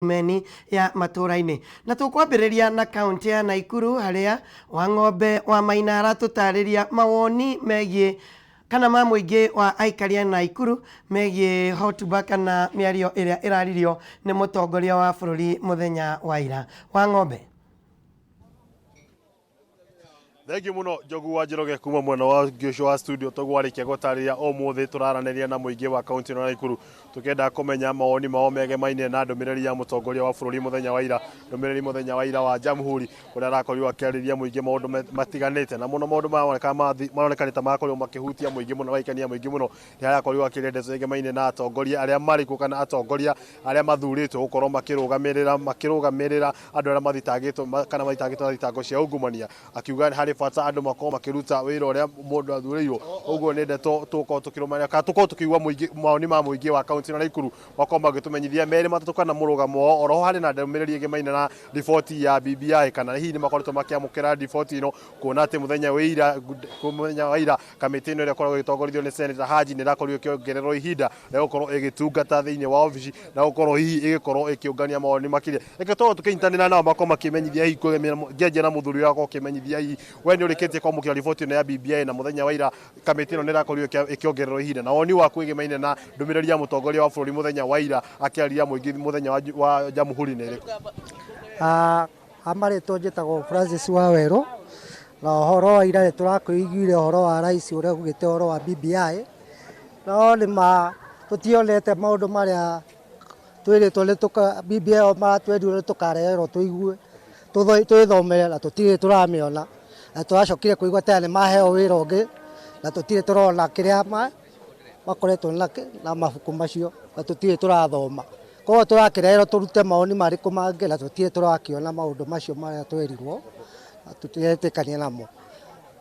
Meni ya matũra-inĩ na tũkwambĩrĩria na kaunti ya Naikuru harĩa Wang'ombe wa Maina aratũtarĩria mawoni megiĩ kana ma mũingĩ wa aikari a Naikuru megiĩ hotuba kana mĩario ĩrĩa ĩraririo nĩ mũtongoria wa bũrũri mũthenya wa ira. Wang'ombe. Thengiũ mũno Njogu wa Njoroge kuma mwena wa ũcio wa studio. Toguo warĩkia gũtarĩria, ũmũthĩ tũraranĩria na mũingĩ wa kaunti ĩno ya Naikuru, tũkĩenda kũmenya mawoni mao megemaine na ndũmĩrĩri ya mũtongoria wa bũrũri mũthenya wa ira, ndũmĩrĩri mũthenya wa ira wa Jamhuri, kũrĩa arakorirwo akĩarĩria mũingĩ maũndũ matiganĩte, na mũno maũndũ maroneka ta makorirwo makĩhutia mũingĩ mũno, magĩkenia mũingĩ mũno nĩ harĩa akorirwo akĩaria ndeto egemaine na atongoria arĩa marĩ kuo kana atongoria arĩa mathurĩtwo gũkorwo makĩrũgamĩrĩra andũ arĩa mathitangĩtwo kana mathitangĩtwo na thitango cia ungumania, akiuga harĩ bata andũ makorwo makĩruta wĩra ũrĩa mũndũ athurĩirwo. Ũguo nĩ ndeto tũgũkorwo tũkĩrũmanĩra kana tũkorwo tũkĩigua mũingĩ, mawoni ma mũingĩ wa kaunti ĩno ya Naikuru, makorwo magĩtũmenyithia merĩ matatũ kana mũrũgamo wao. Oroho harĩ na ndũmĩrĩri ĩgemaine na riboti ya BBI, kana hihi nĩ makoretwo makĩamũkĩra riboti ĩno, kuona atĩ mũthenya wa ira kamĩtĩ ĩno ĩrĩa ĩkoragwo ĩgĩtongorio nĩ Senator Haji nĩ ĩrakorirwo ĩkĩongererwo ihinda rĩa gũkorwo ĩgĩtungata thĩinĩ wa obici na gũkorwo hihi ĩgĩkorwo ĩkĩũngania mawoni makĩria. Reke tũkorwo tũkĩnyitanĩra nao makorwo makĩmenyithia, hihi ngĩanjia na mũthuri ũyũ, akorwo ũkĩmenyithia hihi we nĩ ũrĩkĩtie kwamũkĩra riboti ĩno ya BBI, na mũthenya wa ira kamĩtĩ ĩno nĩ ĩrakorirwo ĩkĩongererwo ihinda, na woni waku ĩgemaine na ndũmĩrĩri ya mũtongoria wa bũrũri mũthenya wa ira akĩarĩria mũingĩ mũthenya wa Jamhuri nĩ ĩrĩkũ? Amarĩtwo njĩtagwo Francis Wawerũ, na ũhoro wa ira nĩ tũrakĩiguire ũhoro wa rais ũrĩa augĩte ũhoro wa BBI, no nĩ ma tũtionete maũndũ marĩa twĩrĩtwo nĩ tũka BBI ĩyo maratwĩrire nĩ tũkareherwo tũigue twĩthomere, na tũtirĩ tũramĩona, na tũracokire kũigua tena nĩ maheo wĩra ũngĩ, na tũtirĩ tũrona kĩrĩa makoretwo na mabuku macio, na tũtirĩ tũrathoma. Koguo tũrakĩrehwo tũrute mawoni marĩkũ mangĩ, na tũtirĩ tũrakĩona maũndũ macio marĩa twerirwo, na tũtiretĩkania namo.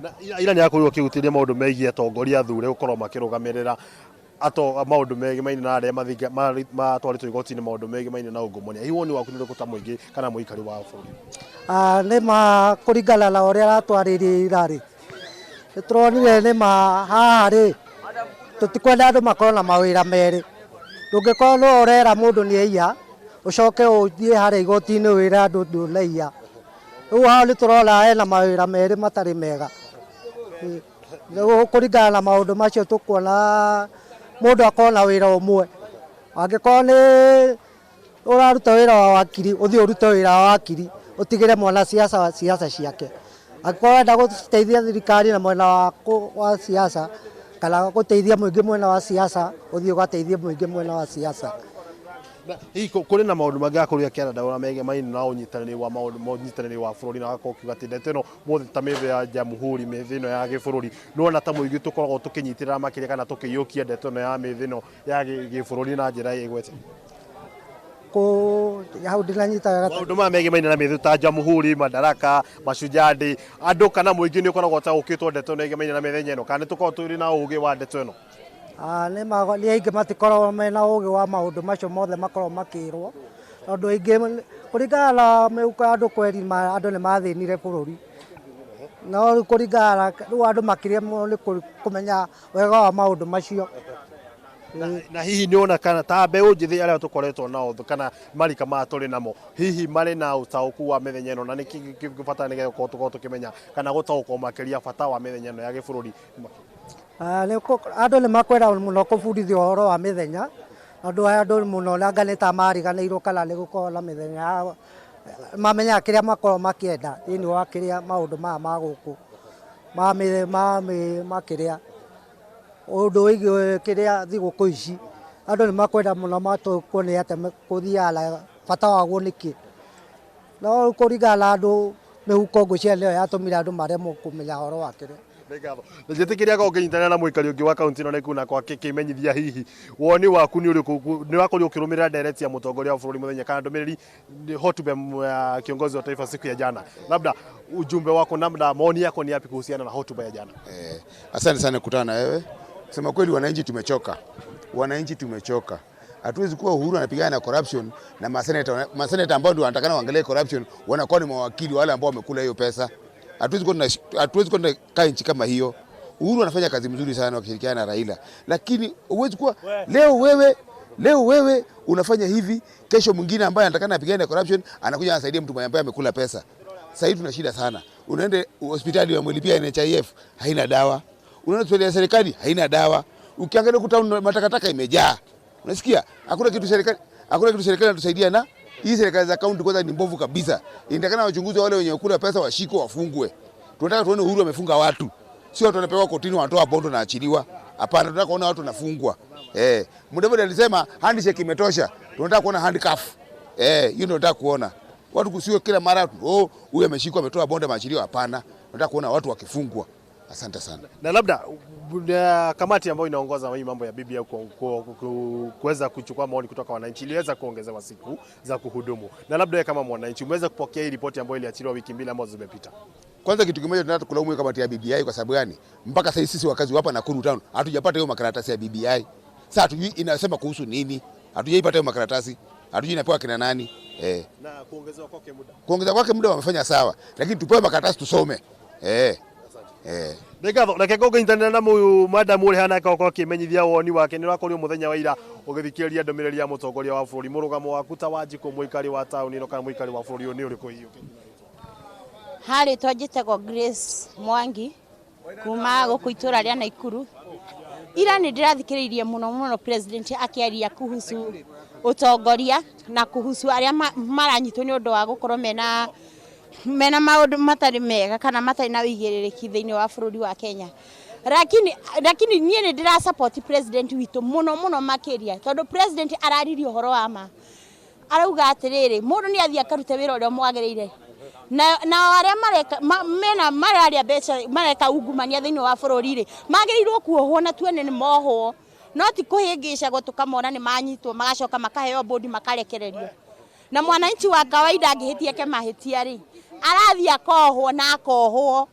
Na ira nĩ akorirwo akĩhutĩria maũndũ megiĩ atongoria athure gũkorwo makĩrũgamĩrĩra ato maũndũ megemaine na arĩa matwarĩtwo igoti-inĩ, maũndũ megemaine na ungumania. Hihi woni waku nĩ ũrĩkũ ta mũingĩ kana mũikari wa bũrũri? Nĩ ma kũringana na ũrĩa aratwarĩria ira rĩ, nĩ tũronire nĩ ma haha rĩ, tũtikwenda andũ makorwo na mawĩra merĩ. Ndũngĩkorwo nĩwe ũrera mũndũ nĩ aiya, ũcoke ũthiĩ harĩa igoti-inĩ wĩre andũ ndũnaiya. Rĩu hau nĩ tũrona ena mawĩra merĩ matarĩ mega. Rĩu kũringana na maũndũ macio, tũkuona mũndũ akorwo na wĩra ũmwe. Angĩkorwo nĩ ũraruta wĩra wa wakiri, ũthiĩ ũrute wĩra wa wakiri, ũtigĩre mwana siasa siasa ciake. Angĩkorwo ũrenda gũteithia thirikari na mwena wa siasa kana gũteithia mũingĩ mwena wa siasa, ũthiĩ ũgateithie mũingĩ mwena wa siasa. Hihi kũrĩ na maũndũ mangĩ akorirwo akĩarandagũra megemaine na ũnyitanĩri wa maũndũ ma ũnyitanĩri wa bũrũri, na agakorwo akiuga atĩ ndeto ĩno mothe ta mĩthĩ ya jamhuri, mĩthĩ ĩno ya gĩbũrũri, nĩwona ta mũingĩ tũkoragwo tũkĩnyitĩrĩra makĩria kana tũkĩiyũkia ndeto ĩno ya mĩthĩ ĩno ya gĩbũrũri na njĩra ĩgwete? Kũ hau ndinanyita. Maũndũ maya megemaine na mĩthĩ ta Jamhuri, Madaraka, Mashujaa Day, andũ kana mũingĩ nĩ ũkoragwo ũtaũkĩtwo ndeto ĩno ĩgemaine na mĩthenya ĩno, kana nĩ tũkoragwo tũrĩ na ũgĩ wa ndeto ĩno? Nĩ aingĩ matikoragwo mena ũgĩ wa maũndũ macio mothe makoragwo makĩrwo, tondũ aingĩ kũringana na mĩhuko ya andũ kweri andũ nĩ mathĩnire bũrũri, no rĩu kũringana na rĩu andũ makĩremwo nĩ kũmenya wega wa maũndũ macio. Na hihi nĩ wona kana ta mbeũ njĩthĩ arĩa tũkoretwo nao kana marika maya tũrĩ namo, hihi marĩ na ũtaũku wa mĩthenya ĩno, na nĩ kĩ kĩbata nĩgetha tũkorwo tũkĩmenya kana gũtaũkwo makĩria bata wa mĩthenya ĩno ya gĩbũrũri? Andũ nĩ makwenda mũno kũbundithio ũhoro wa mĩthenya, tondũ andũ mũno anga nĩ ta mariganĩirwo kana nĩ gũkoragwo na mĩthenya ya mamenyaga kĩrĩa makoragwo makĩenda thĩinĩ wa kĩrĩa maũndũ maya ma gũkũ ma kĩrĩa ũndũ wĩgiĩ kĩrĩa thigũkũ ici, andũ nĩ makwenda mũno matũkwo nĩ atĩa kũthiaga na bata waguo nĩkĩ, no rĩu kũringana na andũ mĩhuko, ngwĩciria nĩyo yatũmire andũ maremwo kũmenya ũhoro wa kĩrĩa. Nĩ ngatho. Njĩtĩkĩria akorwo ũkĩnyitanĩra na mũikari ũngĩ wa kaunti ĩno Nakuru, na kwa kĩmenyithia hihi woni waku nĩ ũrĩkũ, nĩ wakorirwo ũkĩrũmĩrĩra ndereti ya mũtongoria wa bũrũri mũthenya kana ndũmĩrĩri, hotuba ya kiongozi wa taifa siku ya jana, labda ujumbe wako, labda maoni yako ni yapi kuhusiana na hotuba ya jana? Asante sana kukutana na wewe. Kusema kweli, wananchi tumechoka, wananchi tumechoka. Hatuwezi kuwa Uhuru anapigana na corruption na maseneta ambao ndio wanatakana waangalie corruption wanakuwa ni mawakili wale ambao wamekula hiyo pesa. Hatuwezi kuwa tunakaa nchi kama hiyo. Uhuru anafanya kazi mzuri sana wakishirikiana na Raila, lakini huwezi kuwa leo wewe Leo wewe unafanya hivi, kesho mwingine ambaye anatakana apigane na corruption anakuja anasaidia mtu ambaye amekula pesa. Sasa hivi tuna shida sana. Unaenda hospitali wamlipia NHIF haina dawa. Unaenda hospitali ya serikali haina dawa. Ukiangalia huku town matakataka imejaa. Unasikia? Hakuna kitu serikali, hakuna kitu serikali inatusaidia na hii serikali za kaunti kwanza ni mbovu kabisa. Inatakana wachunguzi wale wenye kula pesa washikwe wafungwe. Tunataka tuone Uhuru amefunga watu. Sio watu wanapewa kotini wanatoa bondo na achiliwa. Hapana, tunataka kuona watu wanafungwa. Mudavadi alisema handshake imetosha. Tunataka kuona handcuff. Hiyo ndio tunataka kuona. Watu kusiwe kila mara oh, huyu ameshikwa ametoa bondo ameachiliwa. Hapana. Tunataka kuona watu wakifungwa. Asante sana. Na labda kamati ambayo inaongoza hii mambo ya BBI kuweza kuchukua maoni kutoka wananchi iliweza kuongezewa siku za kuhudumu, na labda wewe kama mwananchi umeweza kupokea hii ripoti ambayo iliachiliwa wiki mbili ambazo zimepita? Kwanza kitu kimoja tunataka kulaumu kamati ya BBI kwa sababu gani? Mpaka sasa sisi wakazi hapa Nakuru town hatujapata hiyo makaratasi ya BBI. Sasa hatujui inasema kuhusu nini. Hatujaipata hiyo makaratasi. Hatujui inapewa kina nani. Na kuongezewa kwake muda. Kuongeza kwake muda wamefanya sawa, lakini tupewe makaratasi tusome. Nĩngatho reke ngũnyitanĩra na mũyũ madam ũrĩa hana akorwo akĩmenyithia woni wake nĩ ũrakorirwo mũthenya wa ira ũgĩthikĩrĩria ndũmĩrĩri ya mũtongoria wa bũrũri. Mũrũgamo waku ta Wanjikũ mũikari wa taũni ĩno kana mũikari wa bũrũri ũyũ nĩ ũrĩkũ hihi? Harĩ twa njĩtagwo Grace Mwangi kuma gũkũ itũra rĩa Naikuru. Ira nĩ ndĩrathikĩrĩirie mũno mũno president akĩaria kuhusu ũtongoria na kuhusu arĩa maranyitwo nĩ ũndũ wa gũkorwo mena maũndũ matarĩ mega kana matarĩ na ũigĩrĩrĩki thĩinĩ wa bũrũri wa Kenya. Lakini niĩ nĩ ndĩra support president witũ mũno mũno makĩria tondũ president araririe ũhoro wa ma. Arauga atĩrĩrĩ, mũndũ nĩ athiĩ akarute wĩra ũrĩa mwagĩrĩire. Na arĩa mareka mena mararia mbeca mareka ungumania thĩinĩ wa bũrũri rĩ, magĩrĩirwo kuohwo na tuone nĩ mohwo, no ti kũhĩngĩcagwo tũkamona nĩ manyitwo magacoka makaheo bodi makarekererio. Na mwananchi wa kawaida angĩhĩtia ke mahĩtia rĩ, arathiĩ akohwo na akohwo,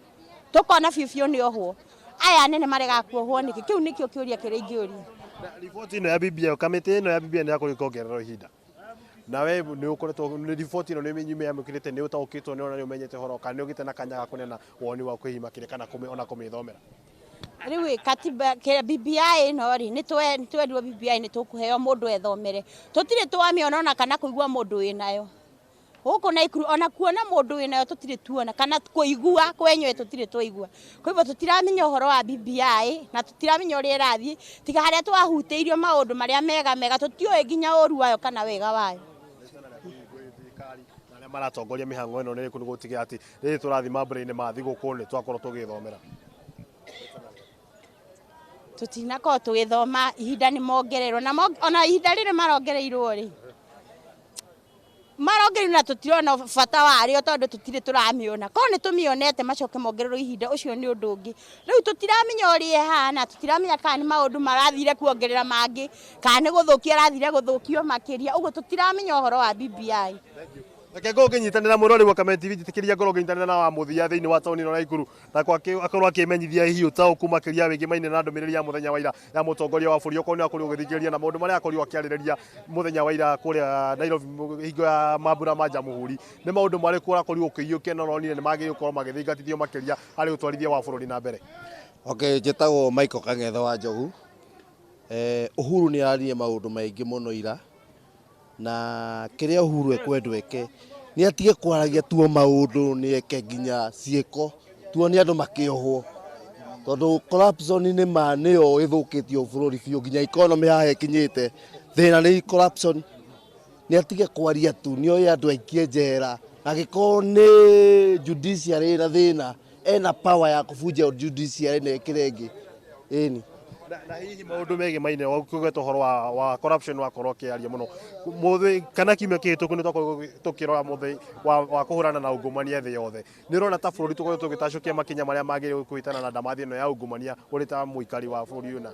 tũkona biũ biũ nĩ ohwo. Aya anene maregaga kuohwo nĩkĩ? Kĩu nĩkĩo kĩũria kĩrĩa ingĩũria. Riboti ĩno ya BBI, kamĩtĩ ĩno ya BBI nĩ yakorirwo ĩkĩongererwo ihinda. Na we nĩ ũkoretwo nĩ riboti ĩno nĩ ũmĩamũkĩrĩte, nĩ ũtaũkĩtwo nĩ ona nĩ ũmenyete ũhoro kana nĩ ũgĩte na kanya ga kũneana woni waku hihi makĩria kana ona kũmĩthomera? Rĩu katiba BBI ĩno rĩ, nĩ twerirwo BBI nĩ tũkũheo mũndũ ethomere. Tũtirĩ twamĩona ona kana kũigua mũndũ wĩnayo. Gũkũ Naikuru ona kuona mũndũ wĩnayo tũtirĩ tuona kana kũigua kwenyewe tũtirĩ twaigua. Kwa hivyo tũtiramenya ũhoro wa BBI na tũtiramenya ũrĩa ĩrathiĩ, tiga harĩa twahutĩirio maũndũ marĩa mega mega, tũtiũĩ nginya ũru wayo kana wega wayo. Arĩa maratongoria mĩhang'o ĩno nĩ ĩrĩkũ nĩguo gũtigĩrĩra atĩ rĩrĩ tũrathiĩ mambura-inĩ ma thigũkũ nĩ twakorwo tũgĩthomera? Tũtinakorwo tũgĩthoma, ihinda nĩ mongererwo na ona ihinda rĩrĩ marongereirwo rĩ, marongereirwo na tũtirona bata warĩo tondũ tũtirĩ tũramĩona. Korwo nĩ tũmĩonete macoke mongererwo ihinda, ũcio nĩ ũndũ ũngĩ. Rĩu tũtiramenya ũrĩa ĩhana, tũtiramenya kana nĩ maũndũ marathire kuongerera mangĩ, kana nĩ gũthũkia arathire gũthũkio makĩria, ũguo tũtiramenya ũhoro wa BBI. Reke ngorwo ngĩnyitanĩra mũrori wa Kameme TV, njĩtĩkĩria ngorwo ngĩnyitanĩra na wa mũthia thĩinĩ wa taũni ĩno ya Naikuru, na akorwo akĩmenyithia hihi ũtaũku makĩria wĩgiĩ na ndũmĩrĩri ya mũthenya wa ira ya mũtongoria wa bũrũri, okorwo nĩ akorirwo ũgĩthikĩrĩria na maũndũ marĩa akorirwo akĩarĩrĩria mũthenya wa ira kũrĩa Nairobi hingo ya mambura ma Jamhuri. Nĩ maũndũ marĩkũ ũrakorirwo ũkĩiyũkia na ũronire nĩ magĩrĩirwo gũkorwo magĩthingatithio makĩria harĩ ũtwarithia wa bũrũri na mbere? Okay, njĩtagwo Michael Kang'ethe wa Njogu. Uhuru nĩ araririe maũndũ maingĩ mũno ira, na kĩrĩa Uhuru ekwendwo eke nĩ atige kwaragia tuo maũndũ, nĩ eke nginya ciĩko, tuone andũ makĩohwo, tondũ corruption nĩ ma nĩyo ĩthũkĩtie bũrũri biũ, nginya economy haha ĩkinyĩte thĩna nĩ corruption. Nĩ atige kwaria tu, nĩ oye andũ aikie njera, angĩkorwo nĩ judiciary ĩna thĩna, ena power ya kũbunja judiciary na ĩkĩre ĩngĩ. Ĩni. Na hihi maũndũ megiĩ maine ũkĩgweta ũhoro wa corruption wakorwo ũkĩaria mũno mũthĩ kana kiumia kĩhĩtũku nĩ twakorwo tũkĩrora mũthĩ wa kũhũrana na ungumania thĩ yothe. Nĩ ũrona ta bũrũri tũkoretwo tũgĩtacũkia makinya marĩa magĩrĩirwo kũhĩtana na ndamathi ĩno ya ungumania ũrĩ ta mũikari wa bũrũri ũyũ? Na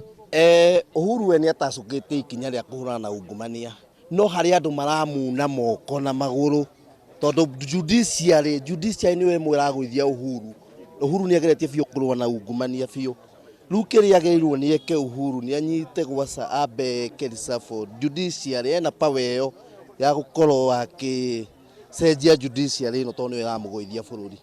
Uhuru we nĩ atacũkĩtie ikinya rĩa kũhũrana na ungumania, no harĩ andũ maramuna moko na magũrũ, tondũ judiciary nĩyo ĩmwe ĩragũithia Uhuru. Uhuru nĩ ageretie biũ kũrũa na ungumania biũ. Rĩu kĩrĩa agĩrĩirwo nĩ eke Uhuru nĩ anyite gwaca ambe eke reshuffle judiciary, ena power ĩyo ya gũkorwo akĩcenjia judiciary ĩno tondũ nĩyo ĩramũgũithia bũrũri.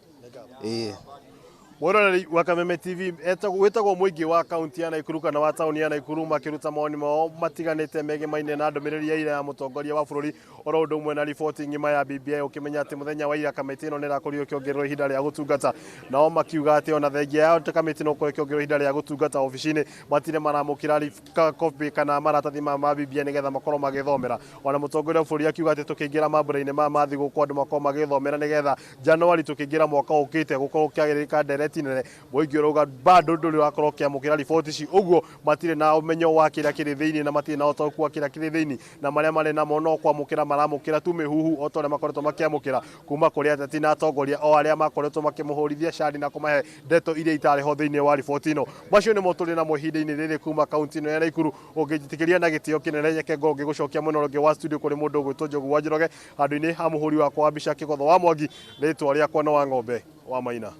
Mwiroreri wa Kameme TV wĩtagwo mũingĩ wa kaunti ya Naikuru kana wa taũni ya Naikuru makĩruta mawoni mao matiganĩte megemaine na ndũmĩrĩri ya ira ya mũtongoria wa bũrũri oro ũndũ ũmwe na riboti ng'ima ya BBI ũkĩmenya atĩ mũthenya wa ira kamĩtĩ ĩno nĩ ĩrakorirwo ĩkĩongererwo ihinda rĩa gũtungata. Nao makiuga atĩ ona thengia yao kamĩtĩ ĩno gũkorwo ĩkĩongererwo ihinda rĩa gũtungata obici-inĩ matirĩ maramũkĩra kopi kana maratathi ma BBI nĩgetha makorwo magĩthomera. Ona mũtongoria wa bũrũri akiuga atĩ tũkĩingĩra mambura-inĩ ma thigũkũ andũ makorwo magĩthomera nĩgetha Januari tũkĩingĩra mwaka ũkĩte gũkorwo gũkĩagĩrĩka ndereti nene. Mũingĩ ũrauga bado ndũrĩ ũrakorwo ũkĩamũkĩra riboti ici, ũguo matirĩ na ũmenyo wa kĩrĩa kĩrĩ thĩinĩ na matirĩ na ũtaũku wa kĩrĩa kĩrĩ thĩinĩ, na marĩa marĩ namo no kwamũkĩra maramũkĩra tu mĩhuhu o ta ũrĩa makoretwo makĩamũkĩra kuma kũrĩ ateti na atongoria o arĩa makoretwo makĩmũhũrithia candi na kũmahe ndeto iria itarĩ ho thĩinĩ wa riboti ĩno. Macio nĩmo tũrĩ namo ihinda-inĩ rĩrĩ kuma kaunti ĩno ya Naikuru. Ũngĩnjĩtĩkĩria na gĩtĩo kĩnene nyeke ngorwo ngĩgũcokia mwena ũrĩa ũngĩ wa studio kũrĩ mũndũ ũgwĩtwo Njogu wa Njoroge handũ-inĩ ha mũhũri wakwa wa mbica Kĩgotho wa Mwangi, rĩtwa rĩakwa nĩ Wang'ombe wa Maina.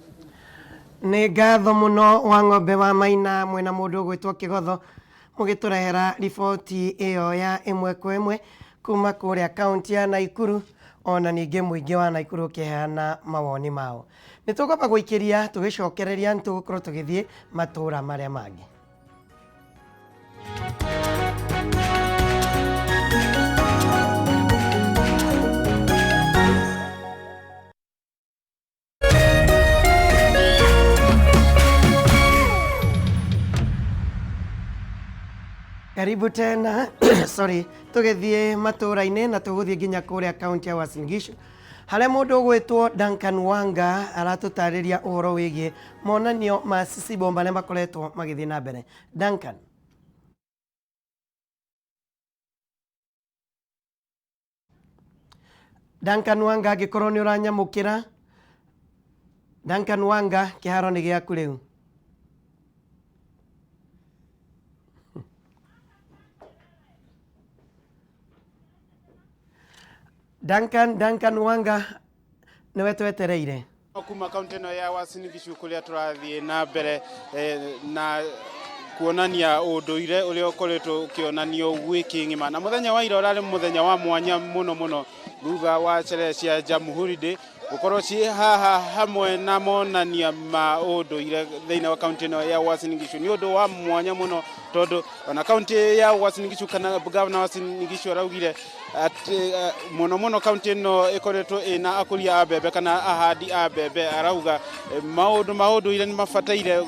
Nĩ ngatho mũno Wang'ombe wa Maina mwena mũndũ ũgwĩtwo Kĩgotho mũgĩtũrehera riboti ĩyo ya ĩmwe kwa ĩmwe kuma kũrĩa kaunti ya Naikuru, ona ningĩ mũingĩ wa Naikuru ũkĩheana mawoni mao. Nĩ tũkwamba gũikĩria tũgĩcokereria nĩ tũgũkorwo tũgĩthiĩ matũũra marĩa mangĩ. Karibu tena sorry, tũgĩthiĩ matũũra-inĩ na tũgũthiĩ nginya kũrĩa kaunti ya Uasin Gishu harĩa mũndũ ũgwĩtwo Duncan Wanga aratũtarĩria ũhoro wĩgiĩ monanio ma Sisibo marĩa makoretwo magĩthiĩ na mbere. Duncan. Duncan Wanga, angĩkorwo nĩ ũranyamũkĩra, Duncan Wanga, kĩharo nĩ gĩaku rĩu. Duncan Wanga nĩwe twetereire. Kuma kaunti ĩno ya Uasin Gishu kũrĩa tũrathiĩ na mbere na kuonania ũndũire ũrĩa ũkoretwo ũkĩonanio wiki ng'ima, na mũthenya wa ira ũrarĩ mũthenya wa mwanya mũno mũno thutha wa sherehe cia Jamhuri Day gũkorwo ciĩ haha hamwe na monania ma ũndũire thĩinĩ wa kaunti ĩno ya Uasin Gishu. Nĩ ũndũ wa mwanya mũno tondũ ona kaunti ya Uasin Gishu kana gavana wa Uasin Gishu araugire atĩ mũno mũno kaunti ĩno ĩkoretwo ĩna akũria a mbembe kana ahandi a mbembe, arauga maũndũ ma ũndũire nĩ mabataire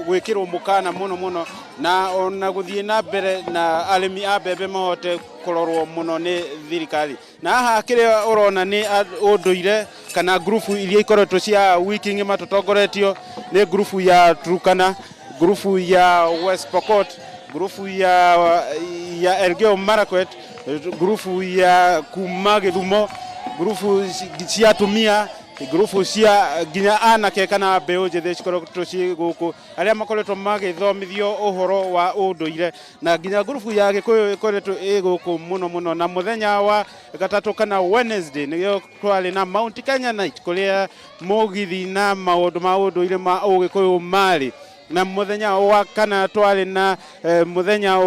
gwĩkĩrwo mũkana mũno mũno na ona gũthiĩ na mbere na arĩmi a mbembe mahote kũrorwo mũno nĩ thirikari. Na haha kĩrĩa ũrona nĩ ũndũire kana ngurubu iria ikoretwo cia wiki ng'ima tũtongoretio nĩ ngurubu ya Turkana, ngurubu ya West Pokot, ngurubu ya Elgeyo Marakwet, ngurubu ya kuma Gĩthumo, ngurubu cia atumia, ngurubu cia nginya anake kana mbeũ njĩthĩ cikoretwo ciĩ gũkũ arĩa makoretwo magĩthomithio ũhoro wa ũndũire, na nginya ngurubu ya Gĩkũyũ ĩkoretwo ĩ gũkũ mũno mũno. Na mũthenya wa gatatũ kana Wednesday nĩyo twarĩ na Mount Kenya Night kũrĩa mũgithi na maũndũ ma ũndũire ma ũgĩkũyũ marĩ, na mũthenya wa kana twarĩ na mũthenya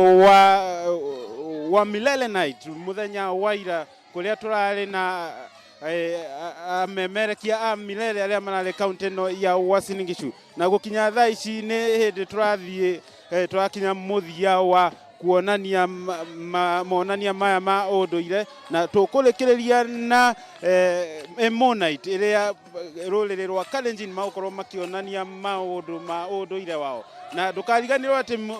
wa Milele Night, mũthenya wa ira kũrĩa tũrarĩ na amemerekia a Milele arĩa mararĩ kaunti ĩno ya Uasin Gishu. Na gũkinya thaa ici nĩ hĩndĩ tũrathiĩ tũrakinya mũthia wa kuonania monania maya ma ũndũire, na tũkũrĩkĩrĩria na Emo Night ĩrĩa rũrĩrĩ rwa Kalenjin magũkorwo makĩonania maũndũ ma ũndũire wao. Na ndũkariganĩrwo atĩ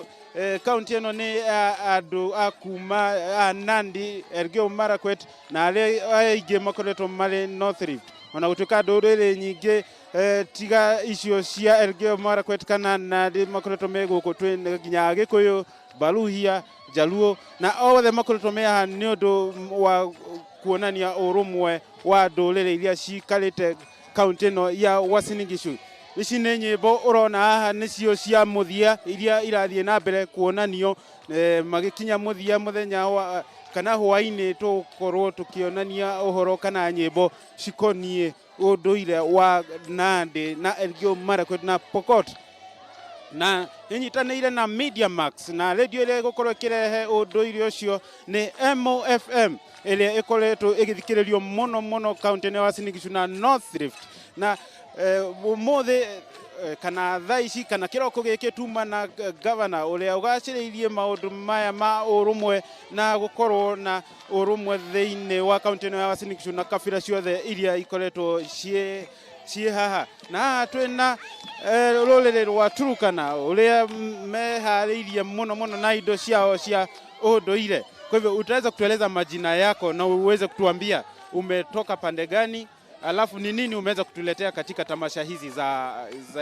kaunti ĩno nĩ andũ a kuma Nandi, Elgeyo Marakwet na arĩa aingĩ makoretwo marĩ North Rift. Ona gũtuĩka ndũrĩrĩ nyingĩ tiga icio cia Elgeyo Marakwet kana Nandi makoretwo me gũkũ, twĩ nginya Agĩkũyũ, Baluhia, Jaluo na othe makoretwo me haha nĩ ũndũ wa kuonania ũrũmwe wa ndũrĩrĩ iria cikarĩte kaunti ĩno ya Uasin Gishu. Ici nĩ nyĩmbo ũrona haha nĩcio cia mũthia iria irathiĩ na mbere kuonanio magĩkinya mũthia mũthenya wa kana hwaĩ-inĩ tũgũkorwo tũkĩonania ũhoro kana nyĩmbo cikoniĩ ũndũire wa Nandi na Elgeyo Marakwet na Pokot, na ĩnyitanĩire na Media Max, na radio ĩrĩa ĩgũkorwo ĩkĩrehe ũndũire ũcio nĩ MOFM ĩrĩa ĩkoretwo ĩgĩthikĩrĩrio mũno mũno kaunti-inĩ ya Uasin Gishu na North Rift. Na Umuthi kana thaa ici kana kiroko giki tuma na gavana uria ugaciriirie maundu maya ma urumwe na gukorwo na urumwe thiini wa kaunti ino ya Uasin Gishu na kabira ciothe iria ikoretwo ciĩ haha. Na haha twĩna rũrĩrĩ rwa Turukana ũrĩa meharĩirie mũno mũno na indo ciao cia ũndũire. Kwa hivyo utaweza kutueleza majina yako na uweze kutuambia umetoka pande gani, alafu ni nini umeweza kutuletea katika tamasha hizi za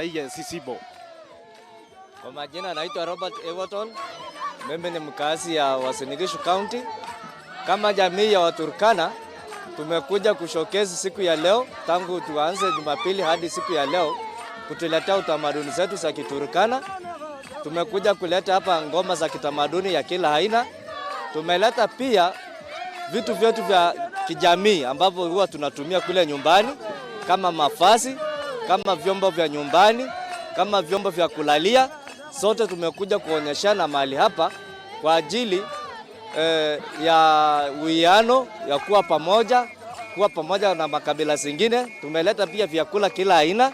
hii Sisibo? Kwa majina naitwa Robert Everton. Mimi ni mkazi ya Uasin Gishu County. Kama jamii ya Waturkana tumekuja kushowcase siku ya leo, tangu tuanze Jumapili hadi siku ya leo, kutuletea utamaduni zetu za Kiturkana. Tumekuja kuleta hapa ngoma za kitamaduni ya kila aina. Tumeleta pia vitu vyetu vya kijamii ambavyo huwa tunatumia kule nyumbani kama mavazi, kama vyombo vya nyumbani, kama vyombo vya kulalia. Sote tumekuja kuonyeshana mahali hapa kwa ajili ya uwiano ya kuwa pamoja na makabila zingine. Tumeleta pia vyakula kila aina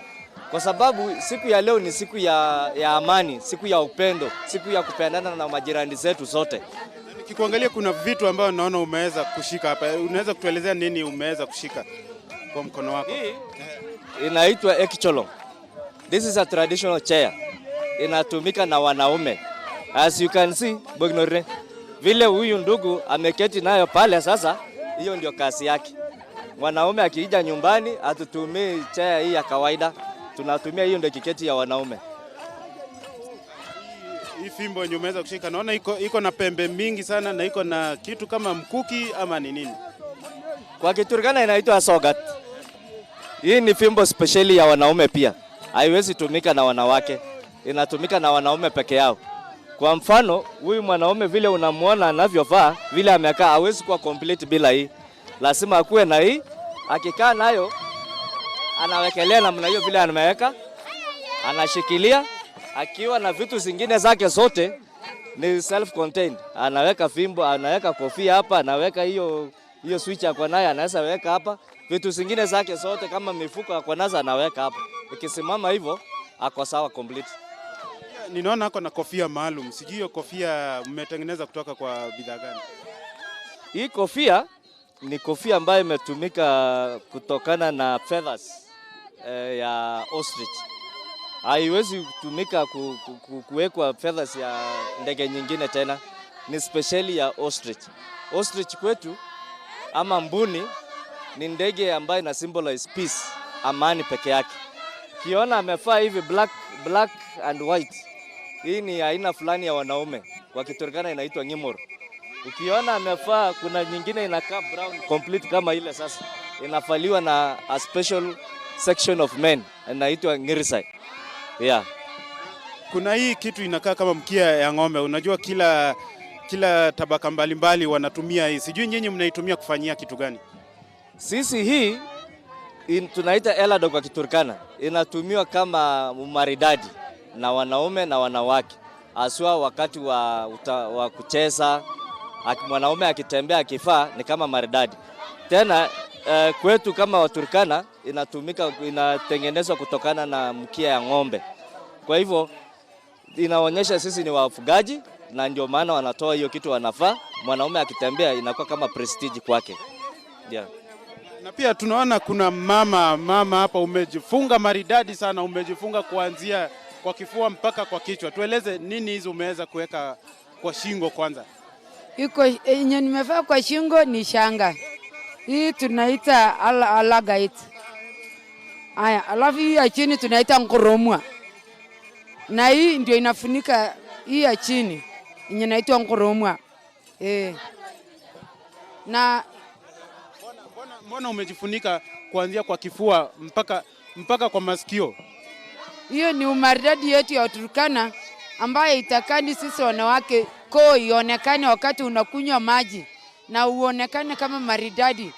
kwa sababu siku ya leo ni siku ya amani, siku ya upendo, siku ya kupendana na majirani zetu zote. Nikikuangalia kuna vitu ambavyo naona umeweza kushika hapa. Unaweza kutuelezea nini umeweza kushika kwa mkono wako? Hii inaitwa ekicholong. This is a traditional chair. Inatumika na wanaume. As you can see, Bognore, vile huyu ndugu ameketi nayo pale sasa, hiyo ndio kazi yake. Mwanaume akija nyumbani hatutumii chair hii ya kawaida, tunatumia hiyo ndio kiketi ya wanaume. Hii fimbo yenye umeweza kushika naona iko na pembe mingi sana na iko na kitu kama mkuki ama ni nini? Kwa Kiturkana inaitwa sogat. Hii ni fimbo speciali ya wanaume pia, haiwezi tumika na wanawake, inatumika na wanaume peke yao. Kwa mfano, huyu mwanaume vile unamwona anavyovaa, vile amekaa, hawezi kuwa complete bila hii. Lazima akuwe na hii. Akikaa nayo anawekelea namna hiyo vile ameweka, anashikilia akiwa na vitu zingine zake zote ni self contained. Anaweka fimbo, anaweka kofia hapa, anaweka hiyo hiyo switch ako nayo, anaweza weka hapa. Vitu zingine zake zote kama mifuko ako nazo anaweka hapa. Ikisimama hivyo ako sawa complete. Ninaona ako na kofia maalum. Sijui hiyo kofia mmetengeneza kutoka kwa bidhaa gani? Hii kofia ni kofia ambayo imetumika kutokana na feathers ya ostrich. Haiwezi kutumika kuwekwa feathers ya ndege nyingine tena, ni specially ya ostrich. Ostrich kwetu ama mbuni ni ndege ambayo ina symbolize peace, amani peke yake. Kiona amevaa hivi black, black and white, hii ni aina fulani ya wanaume, kwa Kiturkana inaitwa ngimor. Ukiona amevaa, kuna nyingine inakaa brown complete kama ile sasa inavaliwa na a special section of men inaitwa ngirisai. Yeah. Kuna hii kitu inakaa kama mkia ya ng'ombe. Unajua kila tabaka mbalimbali wanatumia hii. Sijui nyinyi mnaitumia kufanyia kitu gani? Sisi hii tunaita elado kwa Kiturkana, inatumiwa kama umaridadi na wanaume na wanawake, haswa wakati wa kucheza. Mwanaume akitembea akivaa ni kama maridadi. Tena kwetu kama Waturkana inatumika, inatengenezwa kutokana na mkia ya ng'ombe. Kwa hivyo inaonyesha sisi ni wafugaji, na ndio maana wanatoa hiyo kitu wanavaa. Mwanaume akitembea inakuwa kama prestige kwake. Yeah. Na pia tunaona kuna mama hapa, umejifunga maridadi sana, umejifunga kuanzia kwa kifua mpaka kwa kichwa. Tueleze nini hizi umeweza kuweka kwa shingo kwanza? Iko yenye nimevaa kwa shingo ni shanga. Hii tunaita alagait. Aya, alafu hii ya chini tunaita ngoromwa. Na hii ndio inafunika hii ya chini yenye inaitwa ngoromwa. Eh. Na Mbona umejifunika kuanzia kwa kifua mpaka kwa masikio? Hiyo ni umaridadi yetu ya Turkana ambayo itakani sisi wanawake koo ionekane wakati unakunywa maji na uonekane kama maridadi.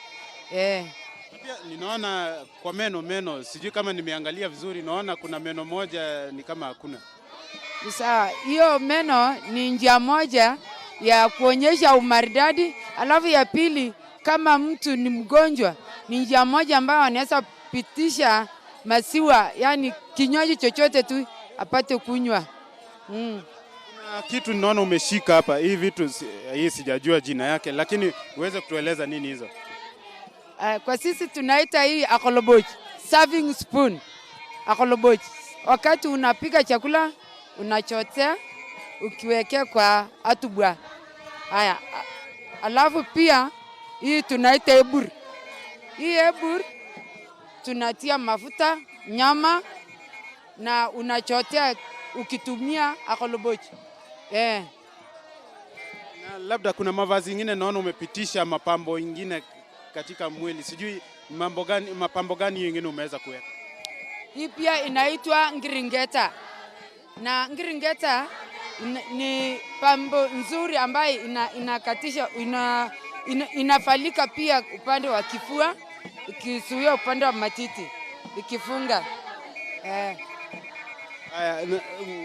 Eh. Na pia ninaona kwa meno, sijui kama nimeangalia vizuri, naona kuna meno moja ni kama hakuna. Sawa, hiyo meno ni njia moja ya kuonyesha umaridadi, alafu ya pili, kama mtu ni mgonjwa, ni njia moja ambayo anaweza pitisha Maziwa, yani kinywaji chochote tu apate kunywa. Kuna kitu ninaona umeshika hapa, hii vitu hii sijajua jina yake, lakini uweze kutueleza nini hizo? Kwa sisi tunaita hii akoloboch, serving spoon. Akoloboch. Wakati unapika chakula unachotea ukiwekea kwa atubwa. Haya, alafu pia hii tunaita ebur. Hii ebur tunatia mafuta, nyama na unachotea ukitumia akoloboch. Na labda kuna mavazi ingine naona umepitisha mapambo ingine katika mwili, sijui mambo gani, mapambo gani ingine umeweza kuweka? Hii pia inaitwa ngiringeta, na ngiringeta ni pambo nzuri ambayo inakatisha, inafalika pia upande wa kifua, ikizuia upande wa matiti, ikifunga. Aya,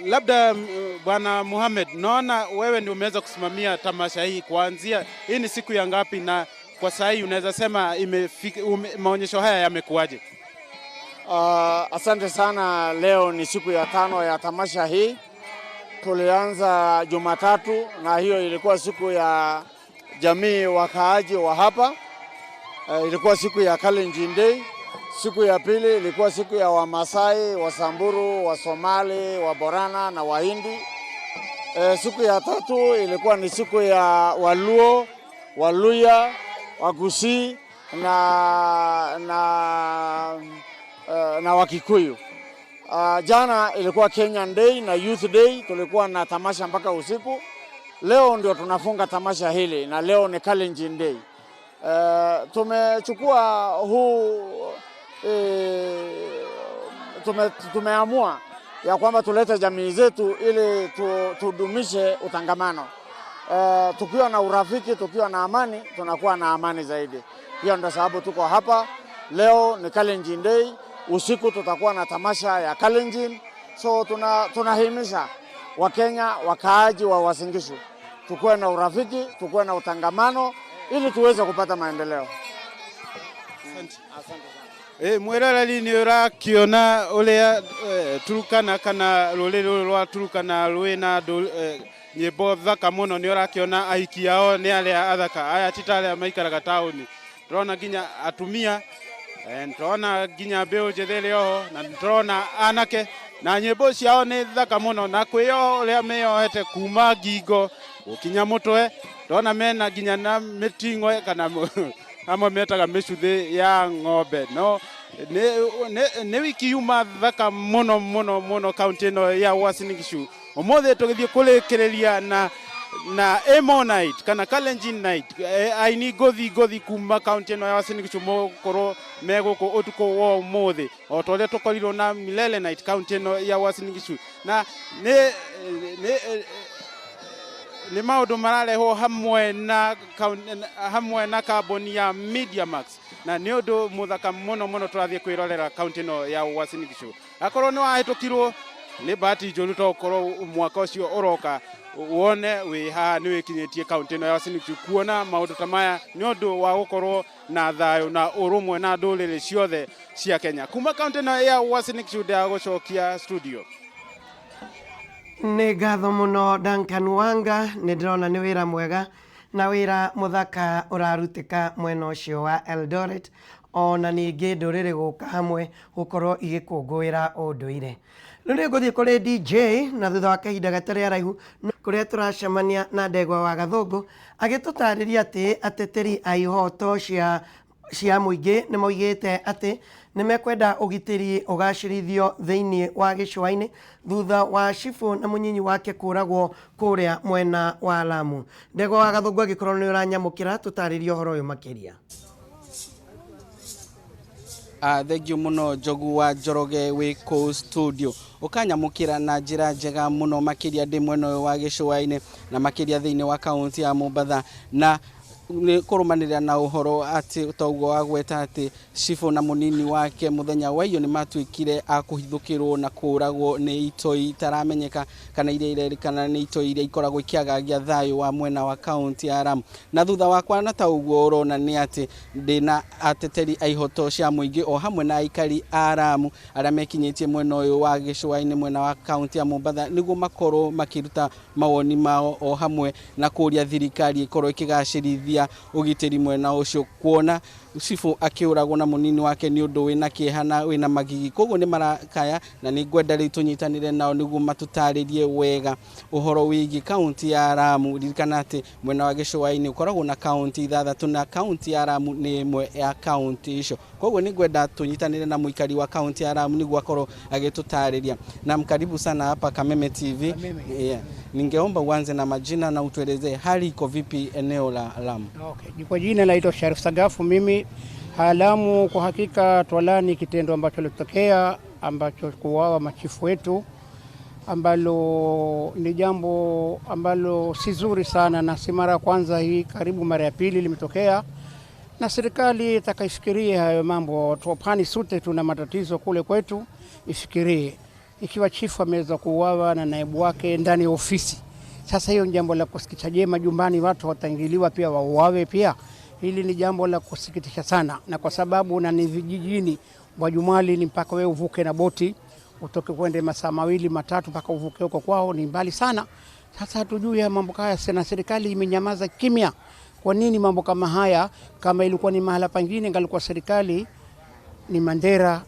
labda Bwana Mohamed, naona wewe ndio umeweza kusimamia tamasha hii kuanzia, hii ni siku ya ngapi, na kwa saa hii unaweza sema maonyesho haya yamekuwaje? Asante sana. Leo ni siku ya 5 ya tamasha hii. Tulianza Jumatatu na hiyo ilikuwa siku ya jamii wakaaji wa hapa. Ilikuwa siku ya Kalenjin Day. Siku ya pili ilikuwa siku ya Wamasai, Wasamburu, Wasomali, Waborana na Wahindi. Siku ya tatu ilikuwa ni siku ya Waluo, Waluya, Wagusii na Wakikuyu. Jana ilikuwa Kenyan Day na Youth Day, tulikuwa na tamasha mpaka usiku. Leo ndio tunafunga tamasha hili na leo ni Kalenjin Day. Tumechukua huu tumeamua ya kwamba tulete jamii zetu ili tudumishe utangamano. Tukiwa na urafiki, tukiwa na amani, tunakuwa na amani zaidi. Hiyo ndio sababu tuko hapa. Leo ni Kalenjin Day, usiku tutakuwa na tamasha ya Kalenjin. So tunahimiza Wakenya, wakaaji wa Uasin Gishu, tukuwe na urafiki, tukuwe na utangamano ili tuweze kupata maendeleo. Asante. Asante sana. Mwiroreri ni urakiona uria Turukana kana ruriri ruru rwa Turukana rwina nyimbo thaka muno. Ni urakiona ahiki ao ni aria athaka, aya ti ta aria maikaraga tauni. Turona nginya atumia, turona nginya mbeũ njĩthĩ ĩrĩ oho, na turona anake, na nyimbo ciao nĩ thaka mũno, na kwĩyo ũrĩa meyohete kuma ngingo gũkinya mũtwe. Ndona mena nginya na mĩting'oe kana amwe metaga mĩcuthĩ ya ng'ombe. No nĩ wiki yuma thaka mũno mũno mũno kaunti ĩno ya Uasin Gishu. Ũmũthĩ tũgĩthiĩ kũrĩkĩrĩria na Emo Night kana Kalenjin Night. Aini ngothi ngothi kuma kaunti ĩno ya Uasin Gishu mũgũkorwo me gũkũ ũtukũ wa ũmũthĩ, o ta ũrĩa tũkorirwo na Milele Night kaunti ĩno ya Uasin Gishu. Na nĩ maũndũ mararehwo hamwe na kambuni ya Media Max, na nĩ ũndũ mũthaka mũno mũno tũrathiĩ kwĩrorera kaunti ĩno ya Uasin Gishu. Akorwo nĩ wahĩtũkirwo nĩ bahati njũru, to ũkorwo mwaka ũcio ũroka wone wĩ haha nĩ wĩkinyĩtie kaunti ĩno ya Uasin Gishu kuona maũndũ ta maya, nĩ ũndũ wa gũkorwo na thayũ na ũrũmwe na ndũrĩrĩ ciothe cia Kenya. Kuma kaunti ĩno ya Uasin Gishu, ndagũcokia studio. Nĩ ngatho mũno Duncan Wanga, nĩ ndĩrona nĩ wĩra mwega na wĩra mũthaka ũrarutĩka mwena ũcio wa Eldoret, ona ningĩ ndũrĩrĩ gũka hamwe gũkorwo igĩkũngũĩra ũndũire. Rĩu nĩ ngũthiĩ kũrĩ DJ, na thutha wa kahinda gatarĩ araihu kũrĩa tũracemania na Ndegwa wa Gathũngũ agĩtũtarĩria atĩ ateteri a ihoto cia mũingĩ nĩ moigĩte atĩ nĩ mekwenda ũgitĩri ũgacĩrithio thĩinĩ wa gĩcũa-inĩ thutha wa cibũ na mũnyinyi wake kũragwo kũrĩa mwena wa Lamu. Ndegwa wa Gathũngũ, angĩkorwo nĩ ũranyamũkĩra, tũtarĩrie ũhoro ũyũ makĩria. Thengiũ mũno Njogu wa Njoroge wĩ kũu studio ũkanyamũkĩra na njĩra njega mũno makĩria ndĩ mwena ũyũ wa gĩcũa-inĩ na makĩria thĩinĩ wa kaunti ya Mombatha na Nĩ kũrũmanĩrĩra na ũhoro atĩ toguo wagweta atĩ cibũ na mũnini wake mũthenya wa iyo nĩ matuĩkire a kũhithũkĩrwo na kũragwo nĩ itoi itaramenyeka kana iria irerĩkana nĩ itoi iria ikoragwo ikĩagagia thayũ wa mwena wa kaunti ya Lamu. Na thutha wakwa na ta ũguo ũrona nĩ atĩ ndĩna ateteri a ihoto cia mũingĩ o hamwe na aikari a Lamu arĩa mekinyĩtie mwena ũyũ wa gĩcũa-inĩ mwena wa kaunti ya Mombatha nĩguo makorwo makĩruta mawoni mao o hamwe na kũria thirikari ĩkorwo ĩkĩgacĩrithia ũgitĩri mwena ũcio, kuona cibũ akĩũragwo na mũnini wake nĩ ũndũ wĩna kĩeha na wĩna magigi. Koguo nĩ marakaya na nĩ ngwenda rĩu tũnyitanĩre nao nĩguo matũtarĩrie wega ũhoro wĩgiĩ kaunti ya Lamu. Ririkana atĩ mwena wa gĩcũa-inĩ ũkoragwo na kaunti 6 na kaunti ya Lamu nĩ ĩmwe ya kaunti icio. Koguo nĩ ngwenda tũnyitanĩre na mũikari wa kaunti ya Lamu nĩguo akorwo agĩtũtarĩria. Na mkaribu sana hapa Kameme TV. Yeah. Ningeomba uanze na majina na utuelezee hali iko vipi eneo la Lamu. Okay. Kwa jina naitwa Sharif Sagafu. Mimi Lamu kwa hakika twalani kitendo ambacho kilitokea ambacho kuuawa machifu wetu, ambalo ni jambo ambalo si zuri sana, na si mara ya kwanza hii, karibu mara ya pili limetokea, na serikali itakaifikirie hayo mambo. Watu wa pwani sote tuna matatizo kule kwetu, ifikirie ikiwa chifu ameweza kuuawa na naibu wake ndani ya ofisi. Sasa hiyo ni jambo la kusikitisha. Je, majumbani watu wataingiliwa pia wauawe pia? Hili ni jambo la kusikitisha sana, na kwa sababu na ni vijijini, Wajumali ni mpaka wewe uvuke na boti utoke kwende masaa 2-3 mpaka uvuke huko kwao, ni mbali sana. Sasa hatujui ya mambo haya, na serikali imenyamaza kimya. Kwa nini mambo kama haya? Kama ilikuwa ni mahala pangine, ingalikuwa serikali ni Mandera,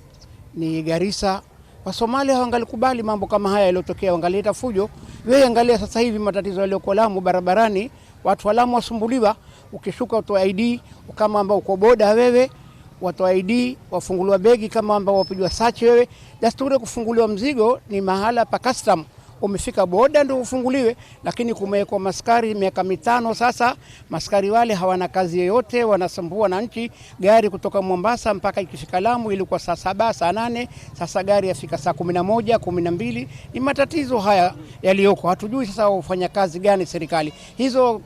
ni Garissa, Wasomalia hawangalikubali mambo kama haya yaliyotokea, wangaleta fujo. Wewe angalia sasa hivi matatizo yaliyokuwa Lamu barabarani, watu wa Lamu wasumbuliwa. Ukishuka utoa ID kama ambao uko boda wewe, watoa ID, wafunguliwa begi kama ambao wapigwa search wewe. Desturi kufunguliwa mzigo ni mahala pa custom, umefika boda ndio ufunguliwe, lakini kumewekwa maskari miaka 5 sasa. Maskari wale hawana kazi yoyote, wanasumbua na nchi. Gari kutoka Mombasa mpaka ikifika Lamu ilikuwa saa 7, saa 8, sasa gari yafika saa 11, 12. Ni matatizo haya yaliyoko, hatujui sasa wafanya kazi gani serikali hizo.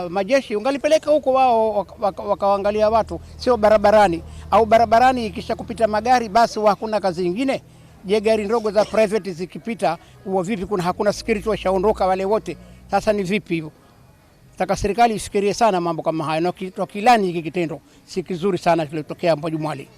Majeshi ungalipeleka huko wao wakaangalia watu, sio barabarani. Au barabarani ikisha kupita magari basi hakuna kazi nyingine. Je, gari ndogo za private zikipita huwa vipi? Kuna hakuna security, washaondoka wale wote. Sasa ni vipi hivyo? Nataka serikali ifikirie sana mambo kama hayo, na tukilani hiki kitendo si kizuri sana kilitokea Mbojumwali.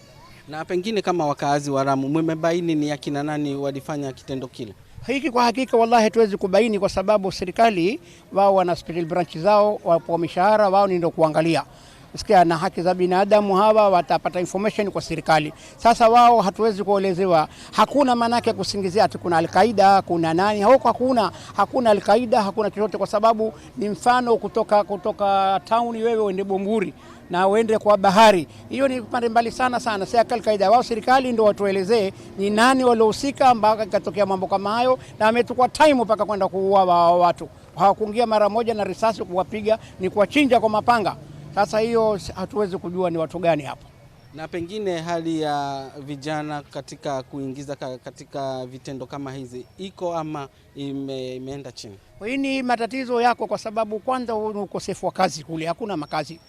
Na pengine kama wakaazi wa Lamu mmebaini ni akina nani walifanya kitendo kile? Hiki kwa hakika wallahi hatuwezi kubaini, kwa sababu serikali wao wana special branch zao, wapo mishahara wao ni ndio kuangalia sikia na haki za binadamu, hawa watapata information kwa serikali. Sasa wao hatuwezi kuelezewa, hakuna maana yake kusingizia ati kuna Al-Qaida kuna nani huko. Hakuna Al-Qaida, hakuna chochote, kwa sababu ni mfano kutoka town wewe uende Bomburi na uende kwa bahari, hiyo ni pande mbali sana sana. Si Al-Qaida wao, serikali ndio watuelezee ni nani waliohusika mpaka ikatokea mambo kama hayo, na ametukua time mpaka kwenda kuua watu. Hawakuingia mara moja na risasi kuwapiga, ni kuwachinja kwa mapanga. Sasa hiyo hatuwezi kujua ni watu gani hapo. Na pengine hali ya vijana katika kuingiza katika vitendo kama hizi iko ama imeenda chini? Hii ni matatizo yako, kwa sababu kwanza ni ukosefu wa kazi kule, hakuna makazi.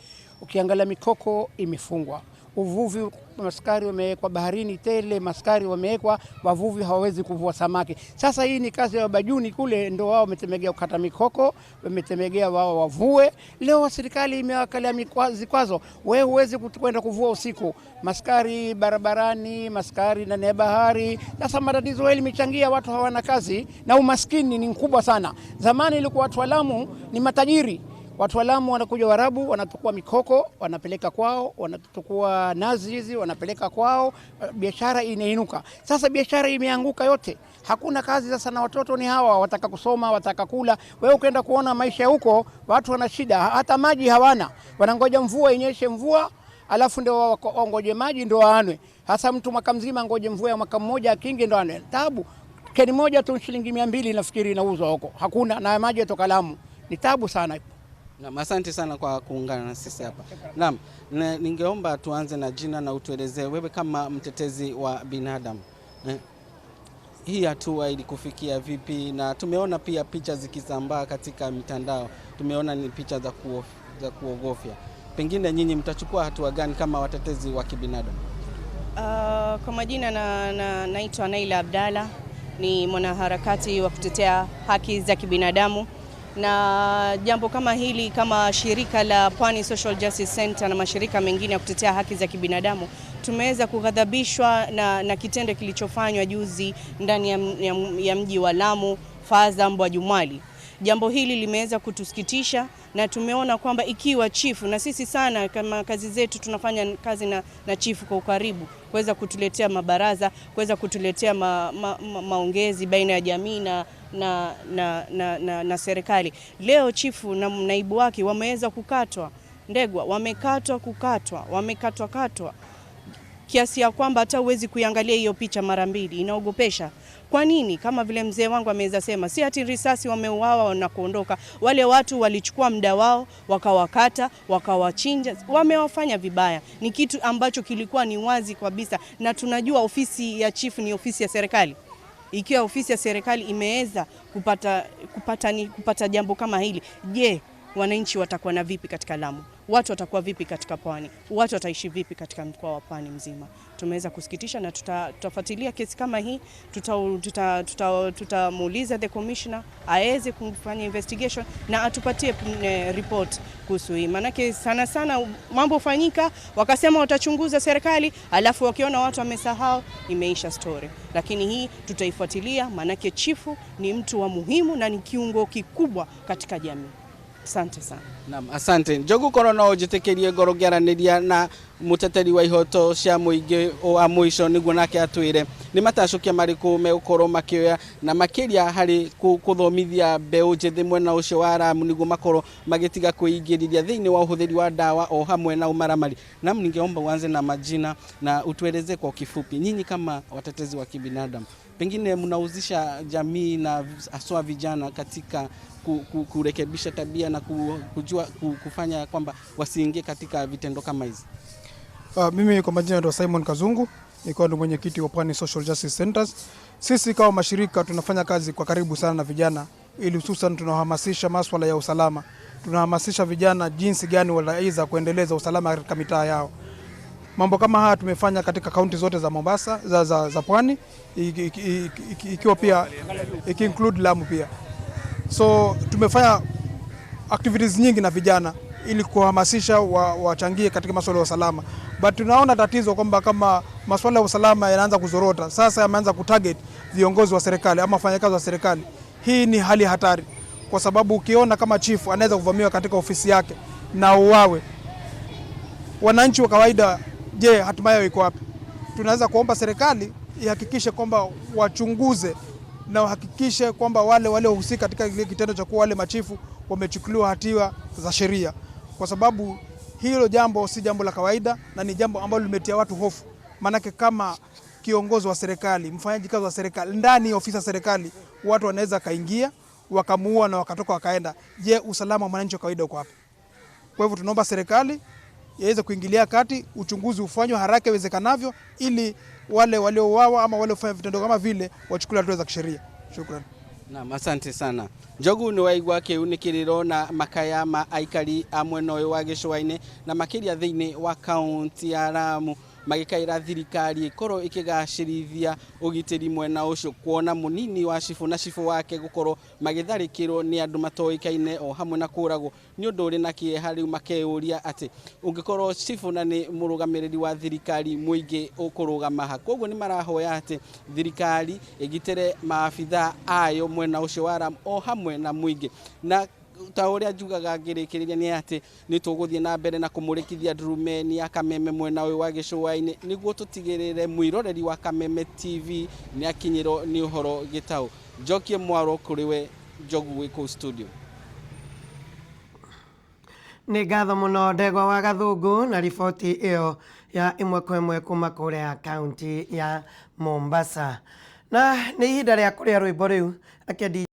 Ukiangalia mikoko imefungwa, uvuvi maskari wamewekwa baharini tele, maskari wamewekwa, wavuvi hawawezi kuvua samaki. Sasa hii ni kazi ya bajuni kule, ndio wao wametemegea kukata mikoko, wametemegea wao wavue. Leo serikali imewakalia vikwazo, wewe huwezi kwenda kuvua usiku, maskari barabarani, maskari ndani ya bahari. Sasa matatizo haya limechangia watu hawana kazi na umaskini ni mkubwa sana. Zamani ilikuwa watu wa Lamu ni matajiri. Watu wa Lamu wanakuja Waarabu, wanachukua mikoko wanapeleka kwao, wanachukua nazi hizi wanapeleka kwao, biashara inainuka. Sasa biashara imeanguka yote, hakuna kazi sasa, na watoto ni hawa wataka kusoma, wataka kula. Wewe ukaenda kuona maisha huko, watu wana shida, hata maji hawana, wanangoja mvua inyeshe, mvua alafu ndio wangoje maji ndio waanwe. Hasa mtu mwaka mzima ngoje mvua ya mwaka mmoja akinge ndio anwe. Tabu. Keni moja tu shilingi 200 nafikiri inauzwa huko, hakuna, na maji yatoka Lamu. Ni tabu sana. Naam, asante sana kwa kuungana na sisi hapa. Naam, ningeomba tuanze na jina na utuelezee wewe kama mtetezi wa binadamu. Hii hatua ilikufikia vipi? Na tumeona pia picha zikisambaa katika mitandao. Tumeona ni picha za za kuogofya. Pengine nyinyi mtachukua hatua gani kama watetezi wa kibinadamu? Kwa majina naitwa Naila Abdalla, ni mwanaharakati wa kutetea haki za kibinadamu, na jambo kama hili kama shirika la Pwani Social Justice Center na mashirika mengine ya kutetea haki za kibinadamu tumeweza kughadhabishwa na kitendo kilichofanywa juzi ndani ya mji wa Lamu, Faza Mbwa Jumwali. Jambo hili limeweza kutusikitisha na tumeona kwamba ikiwa chifu na sisi sana kama kazi zetu tunafanya kazi na chifu kwa ukaribu, kuweza kutuletea mabaraza, kuweza kutuletea maongezi baina ya jamii na serikali. Leo chifu na naibu wake wameweza kukatwa Ndegwa, wamekatwa kukatwa, wamekatwa katwa kiasi ya kwamba hata huwezi kuiangalia hiyo picha mara mbili, inaogopesha. Kwa nini? Kama vile mzee wangu ameweza sema, si ati risasi wameuawa na kuondoka. Wale watu walichukua muda wao, wakawakata, wakawachinja, wamewafanya vibaya. Ni kitu ambacho kilikuwa ni wazi kabisa, na tunajua ofisi ya chifu ni ofisi ya serikali. Ikiwa ofisi ya serikali imeweza kupata jambo kama hili, je, wananchi watakuwa na vipi katika Lamu? Watu watakuwa vipi katika Pwani? Watu wataishi vipi katika mkoa wa Pwani mzima? Tumeweza kusikitisha na tutafuatilia kesi kama hii, tutamuuliza the commissioner aweze kufanya investigation na atupatie report kuhusu hii. Maanake sana sana mambo fanyika, wakasema watachunguza serikali, alafu wakiona watu wamesahau, imeisha story. Lakini hii tutaifuatilia, maanake chifu ni mtu wa muhimu na ni kiungo kikubwa katika jamii. Asante sana. Naam, asante. Njogu korwo no njitikirie ngoro ngĩaranĩria na mũteteri wa ihoto cia mũingĩ wa mũico nĩguo nake atwĩre nĩ matacũkia marĩkũ megũkorwo makĩoya na makĩria harĩ kũthomithia mbeũ njĩthĩ mwena ũcio wa Lamu nĩguo makorwo magĩtiga kwĩingĩrĩria thĩinĩ wa ũhũthĩri wa dawa o hamwe na umaramari. Naam, ningeomba uanze na majina na utueleze kwa kifupi, nyinyi kama watetezi wa kibinadamu pengine mnahusisha jamii na haswa vijana katika kurekebisha tabia na kujua kufanya kwamba wasiingie katika vitendo kama hizi. Mimi kwa majina ndo Simon Kazungu, nikiwa ndo mwenyekiti wa Pwani Social Justice Centers. Sisi kama mashirika tunafanya kazi kwa karibu sana na vijana, ili hususan tunahamasisha masuala ya usalama. Tunahamasisha vijana jinsi gani wanaweza kuendeleza usalama katika mitaa yao. Mambo kama haya tumefanya katika kaunti zote za Mombasa, za Pwani, ikiwa pia ikiinclude Lamu pia. So tumefanya activities nyingi na vijana ili kuhamasisha wachangie katika masuala ya usalama. But tunaona tatizo kwamba kama masuala ya usalama yanaanza kuzorota, sasa yameanza kutarget viongozi wa serikali ama wafanyakazi wa serikali. Hii ni hali hatari, kwa sababu ukiona kama chifu anaweza kuvamiwa katika ofisi yake na uwawe, wananchi wa kawaida, je, hatima yao iko wapi? Tunaweza kuomba serikali ihakikishe kwamba wachunguze na wahakikishe kwamba wale waliohusika katika kile kitendo cha kuwa wale machifu wamechukuliwa hatua za sheria, kwa sababu hilo jambo si jambo la kawaida na ni jambo ambalo limetia watu hofu. Maanake kama kiongozi wa serikali, mfanyaji kazi wa serikali, ndani ya ofisi ya serikali, watu wanaweza kaingia wakamuua na wakatoka wakaenda. Je, usalama wa mwananchi wa kawaida uko wapi? Kwa hivyo tunaomba serikali iweze kuingilia kati, uchunguzi ufanywe haraka iwezekanavyo, ili wale waliouawa ama wale waliofanya vitendo kama vile wachukuliwe hatua za kisheria. Shukrani. Naam, asante sana. Njogu nĩ waigua kĩu nĩ kĩrĩro na makaya ma aikari a mwena ũyũ wa gĩcũa-inĩ na makĩria thĩinĩ wa kaunti ya Lamu magĩkaĩra thirikari ĩkorwo ĩkĩgacĩrithia ũgitĩri mwena ũcio, kuona mũnini wa cibũ na cibũ wake gũkorwo magĩtharĩkĩrwo nĩ andũ matoĩkaine o hamwe na kũragwo nĩ ũndũ ũrĩ na kĩeha. Rĩu makeyũria atĩ ũngĩkorwo cibũ na nĩ mũrũgamĩrĩri wa thirikari mũingĩ ũkũrũgama ha. Koguo nĩ marahoya atĩ thirikari ĩgitĩre maabitha ayo mwena ũcio wa Lamu o hamwe na mũingĩ. Na ta ũrĩa njugaga ngĩrĩkĩrĩria nĩ atĩ nĩ tũgũthiĩ na mbere na kũmũrĩkithia ndurumeni ya Kameme mwena ũyũ wa gĩcũa-inĩ nĩguo tũtigĩrĩre mwĩroreri wa Kameme TV nĩ akinyĩrwo nĩ ũhoro gĩtaũ. Njokie mwaro kũrĩ we Njogu wĩ kũu studio. Nĩ ngatho mũno Ndegwa wa Gathũngũ na riboti ĩyo ya ĩmwe kwa ĩmwe kuma kũrĩa kaunti ya Mombasa. Na nĩ ihinda rĩa kũrĩa rwĩmbo rĩu. Reke